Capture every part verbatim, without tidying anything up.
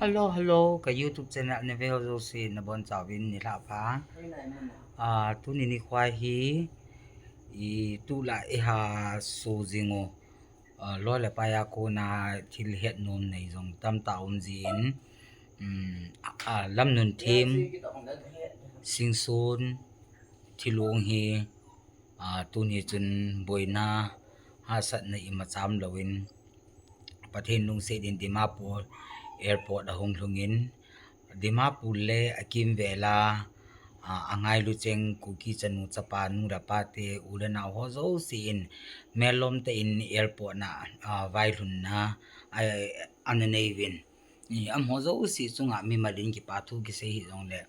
Hello, hello, ka YouTube channel a na ve ho jouse nabonchauvin nilhah pha. Ah, tuni nikho hi, i tulai a so jing u, ah, loi le pai a kona thil hetnom nei jong tamtah um jin, um, ah, lamnun them, singson, thilong hi, ah, tuni chun boina, hahsatna imacha umlouvin, Pathen lungset in Dimapur airport ahung lhungin, Dimapur le akimvel a, ah, angailu cheng Kuki chanu chapa nu le pa te, u le nao ho jouse in, melom tah in airport na, ah, vailhunna, ah, ana nei uvin. I, amaho jouse chunga mimal in kipathu kisei hijongle,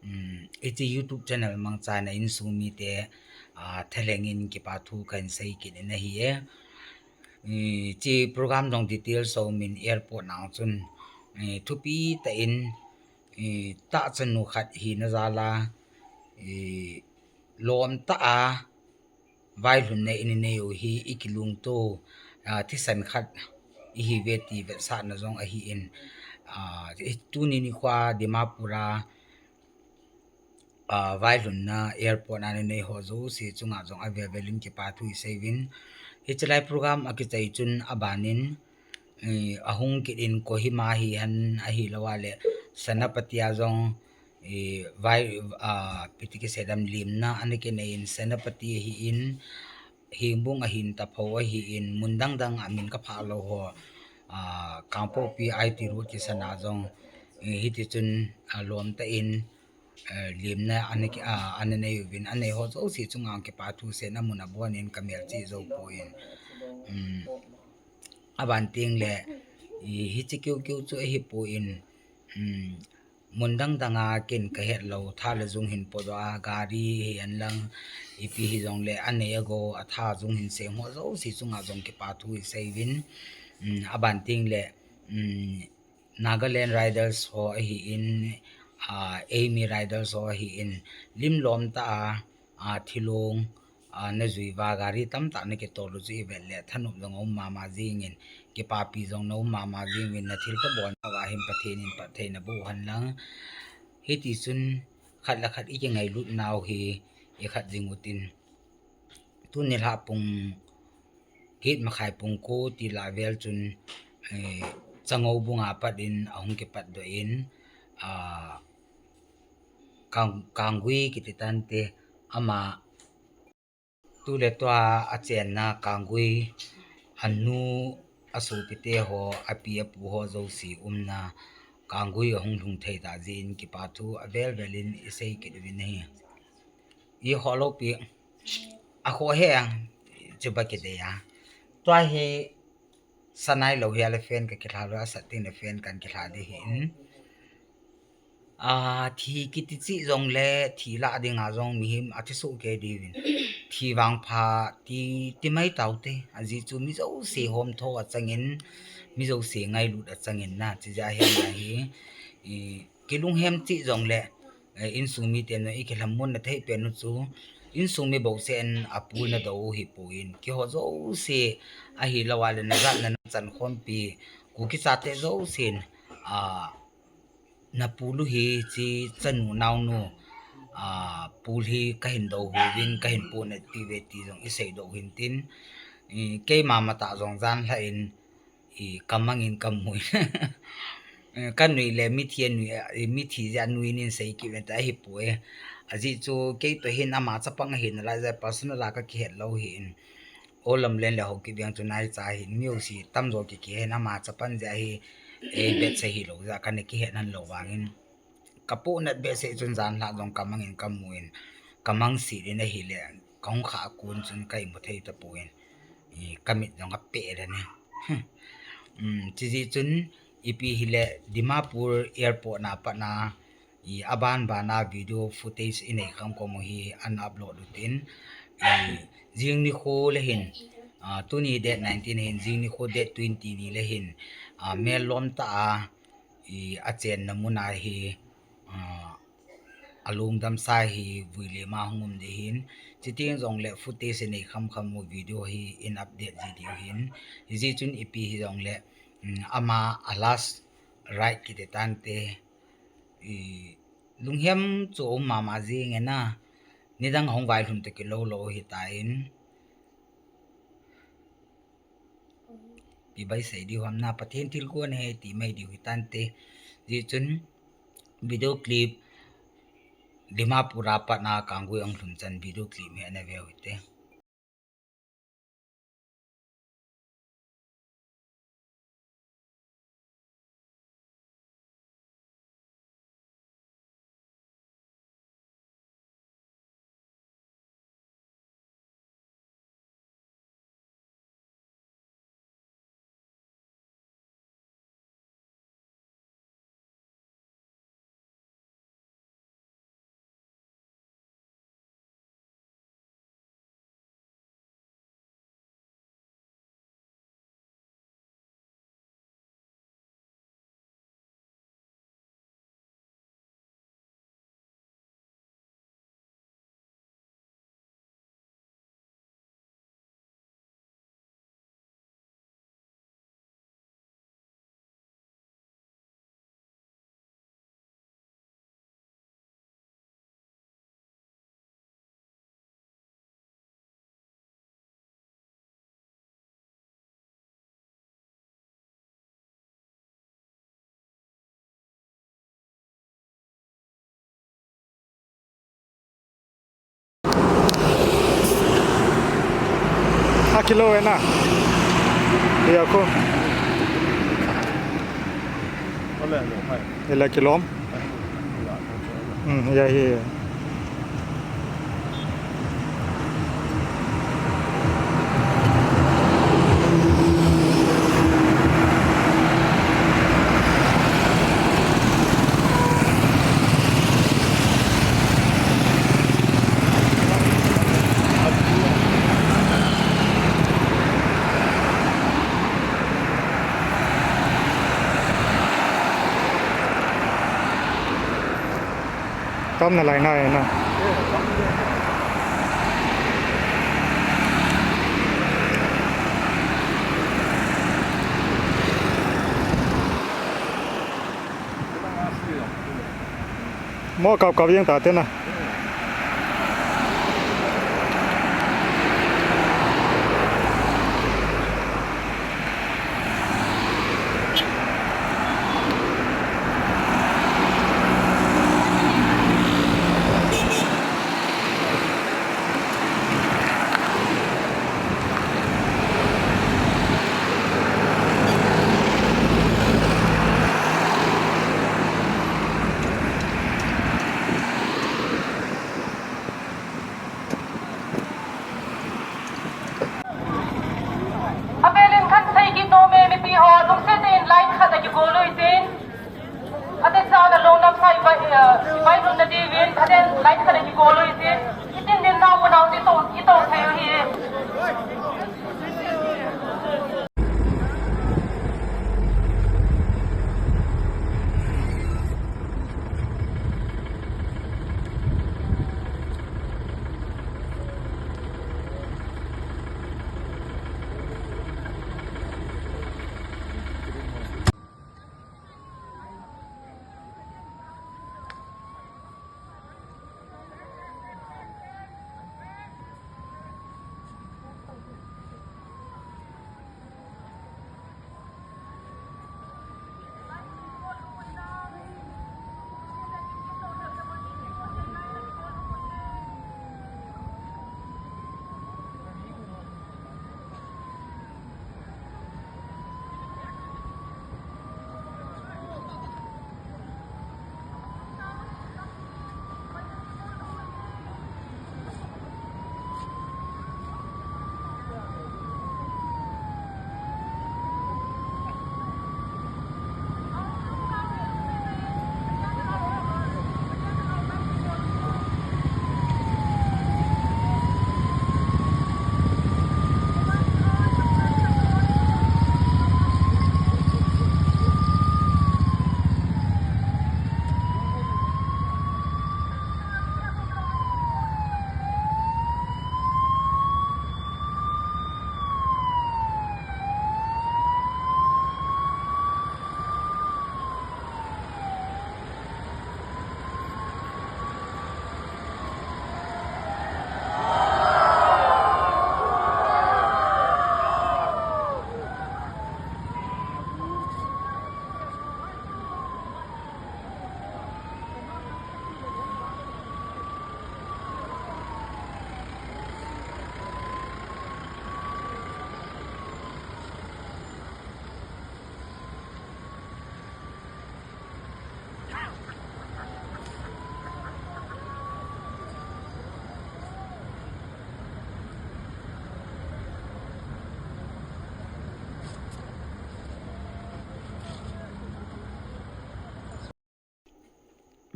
um, hiche YouTube channel mangchan a insung mite, ah, thalheng in kipathu kahin sei kit in ahi e. I, hiche program jong details aumin airport na chun, i, thupi tah in, i, tah chanu khat hina jal a, i, lom tah a, vailhunna inei u hi ikilungto, ah, thisan khat ihiuve ti vetsahna jong ahin, ah, tuni nikho Dimapur a, ah, vailhunna airport a inei ho jouse chunga jong avel vel in kipathu isei uvin. Hiche lai program akichai chun abanin, eh, ahung kit in Kohima hihen ahilou a le Senapati a jong, eh, vai, ah, ipi ti kisei dam lemna ana kinei in Senapati ahin, Hengbung ahin, Taphou ahin, mun dang dang a min kaphah lou ho, ah, Kangpokpi I T Road kisana jong, eh, hiti chun, ah, lom tah in, eh, lemna ana ki, ah, ana nei uvin, anei ho jouse chunga kipathu seina mun abonin kamelchih jou poi. Um, aban tengle, i, hiche keu keu chu ahipoi, um, mun dang dang a ken kahet lou, tha le jung hin podoh a, gari hihen lang, ipi hijongle, anei agou, atha jung hin sem ho jouse chunga jong kipathu isei uvin, um, aban tengle, um, Nagaland Riders ho ahin, ah, Eimi Riders ho ahin, lim lom tah a, ah, thilong, ah, najui uva gari tamtah nakitol u chu ivet le thanop jong aum mama jingin, kipapi jong naum mama jingin, nathil tobang uva hin Pathen in phatthei naboh hen lang. Hiti chun khat le khat ikingailut nau hi ikhat jing utin. Tuni nilhah pung get makhai pung ko ti lah vel chun, eh, Changoubung a pat in ahung kipatdoh in, ah, Kang-, Kanggui kiti tante ama tu le tua achenna Kanggui anu asopite ho, api apu ho jouse umna Kanggui ahung lhung thei ta jeh in kipathu avel vel in isei kit uvin ahi. Ikhoh lou pi, akhoh e, chuba kidei a. Tua hi sa nailou hi a le fan kakilha lou, asat tengle fan kan kilha ding ahin. Ah, thi kiti cheh jongle, thi lah dinga jong mihem athi soh kei diuvin. Thi vangpha ti, ti mai taute, ajeh chu mi jouse homtho achangin, mi jouse ngailut achangin na, chujeh a hin ahi, i, kilunghem cheh jongle, eh, insung miten ikilhamon na thei pen u chu, insung mi bouseh in apul nadou u hipoi, keiho jouse ahilou a le najat na nachan khompi, Kuki chate jousen, ah, napul u hi hiche chanu naonu, ah, pul hi kahin dou huvin, kahin pohnatpi uve ti jong iseidoh u hintin, i, keima matah jong janlhah in, i, kamang in kamu in. Eh, kanui le mithi anui, eh, mithi jeh a nui in sei kit uvin tia ahipoi. Ajeh chu keitoh hin ama chapang ahi nalai jeh a personal a kakihet lou ahin. Olam len le Haokip veng chu naicha ahin, mi jouse tamjo kikihen ama chapang jeh a hi, eh, batch ahilou jeh a kana kihet lhon lou vangin. Kapohnat behseh chun janlhah jong kamang in kamu in, kamang set in ahile, kahung khah a kon chun ka imu thei tapon, i, kamit jong apeh le ne. Um, chujeh chun, ipi hile Dimapur airport na pat na, i, aban ban a video footage inei khamkhom u hi ana upload utin, i, jing nikho le hin, ah, tuni date nineteen hin, jing nikho date twenty ni le hin, ah, mel lom tah a, i, achenna mun a hi, ah, alungdamsa hi vuilem a hung um ding ahin, chuteng jongle footage inei khamkham u video hi in update ji diu ahin, hijeh chun ipi hijongle, um, ama a last, right kiti tante. I, lunghem chu um mama jing e na. Nidang hung vailhun te kilou lou hi ta in. Pi bai sei diu ham na, Pathen thilgon ahi ti mai diu hi tante. Ji chun video clip Dimapur a pat na Kanggui ahung lhun chan video clip hi ana veu hite. Akilou e na. Iya ko. Ole, ole, hai. Ila kilom. Hmm, iya, iya. Tam nalai nai na. Mo kap kap jeng ta te na. Avelin khan sei kit nom e, mipi ho, lungset in line khat a kigol u hitin. Ate cha na long nam sai vai, eh, vai nun na diuvin, ate line khat a kigol u hitin. Itin din nau ko nau ti to, i to thei u hi.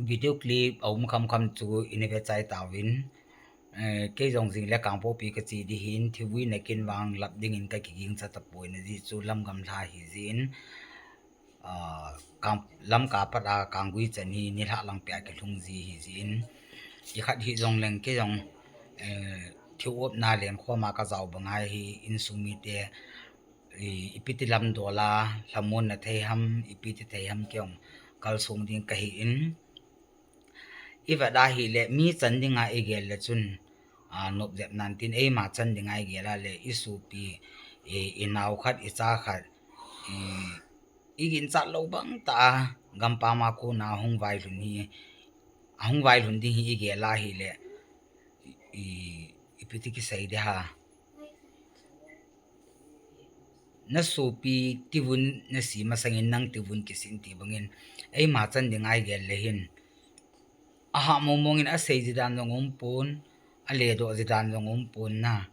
Video clip aum khamkham chu ina vechai tauvin. Eh, kei jong jing le Kangpokpi kache ding hin, thivui nakin vang lap dingin kakiging cha tapoi, ajeh chu lamgam lha hijeh in, ah, Kang, Lamka pat a Kanggui chan hi nilhah lang pia kilhung ji hijeh in, ikhat hijongleng kei jong, eh, thil opna lenkhom a kajao banga hi insung mite, i, ipi ti lamdol a, lhamonna thei ham, ipi ti thei ham kei jong kalsong ding kahi in. Ivet a hile, mi chan dinga igel le chun, a, nopjep nan tin, eima chan dinga igel a le, isopi, i, inao khat, icha khat, i, iginchat lou bang tah a, gampam a kona hung vailhun hi, ahung vailhun ding hi igel a hile, i, ipi ti kisei ding ham. Nasopi tivun nase masangin nang tivun kisin ti bangin, eima chan dinga igel le hin, ahah mongmong in asei ji dan jong umpon, aledoh ji dan jong umpon na.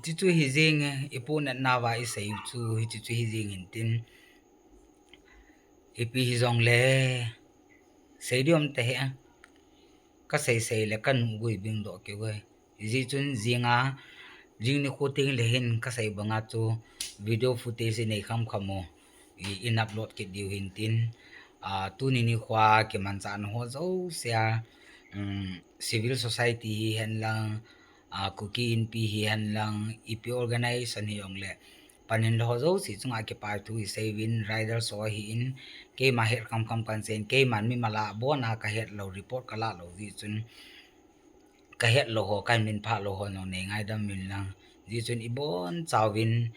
Chuchu hijeng e, ipohnat nauva isei u chu hichu chu hijeng in tin, ipi hijongle sei ding um tahih a, kasei sei le kanuh gui bingdoh keu e. Hijeh chun jinga, jing nikho teng le hin kasei banga chu video footage inei khamkham u, i, in upload kit diu hin tin, a, tuni nikhoa kimanchahna ho jousea, um, civil society hihen lang, a, Kuki Inpi hihen lang, ipi organization hijongle, pan in lou ho jouse chunga kipa thu isei uvin, riders ho ahin, keima het khamkham kahin sei in, keiman mimal a abona kahet lou, report kalah lou jeh chun, kahet lou ho, kahin minphah lou ho jong nei ngaidam uvin lang. Hijeh chun ibonchauvin,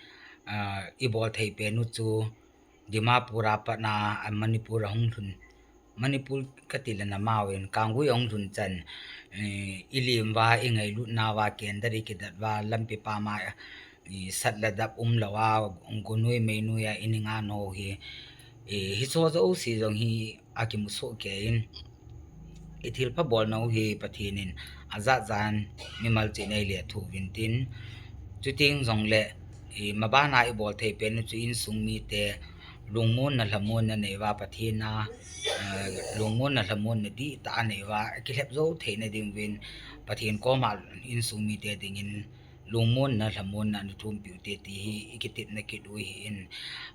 ah, ibol thei pen u chu Dimapur a pat a, a Manipur ahung lhun. Manipur kati le namauvin, Kanggui ahung lhun chan, eh, ilim uva, ingailut nauva, candle ikidat uva, lampi pam a, i, sat le dap umlou a, gonoi meinoi a, ining a nou hi, i, hicheho jouse jong hi akimusoh kei in, ithilpha bolnau hi Pathen in ajat jan mimal cheh in eilethuh uvin tin, chuteng jongle, i, mabana ibol thei pen u chu insung mite lungmonna lhamonna nei uva Pathen a, eh, lungmonna lhamonna dihtah anei uva akilhep jou theina ding uvin Pathen koma insung mite dingin lungmonna lhamonna nathumpeh u hite ti hi ikitepna kit u ahin,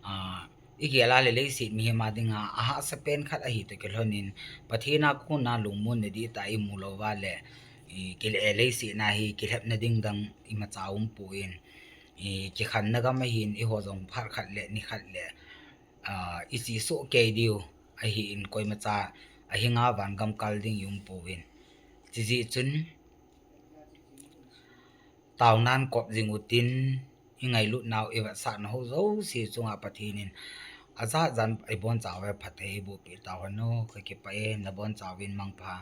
ah, igel a le leiset mihem a dinga ahahsa pen khat ahi toh kilhonin Pathen a kona lungmonna dihtah imu louva le, i, kile leiset na hi kilhepna ding dang imacha umpon, i, kikhenna gam ahin eiho jong phat khat le nikhat le, ah, ichesoh kei diu ahin koimacha ahinga vangam kal ding iumpouvin. Chujeh chun taonan kop jing utin, ingailut nau ivetsahna ho jouse chunga Pathen in ajat jan ibonchauva phatthei eibohpeh tauhen o, kakipah e, nabonchauvin mangpha.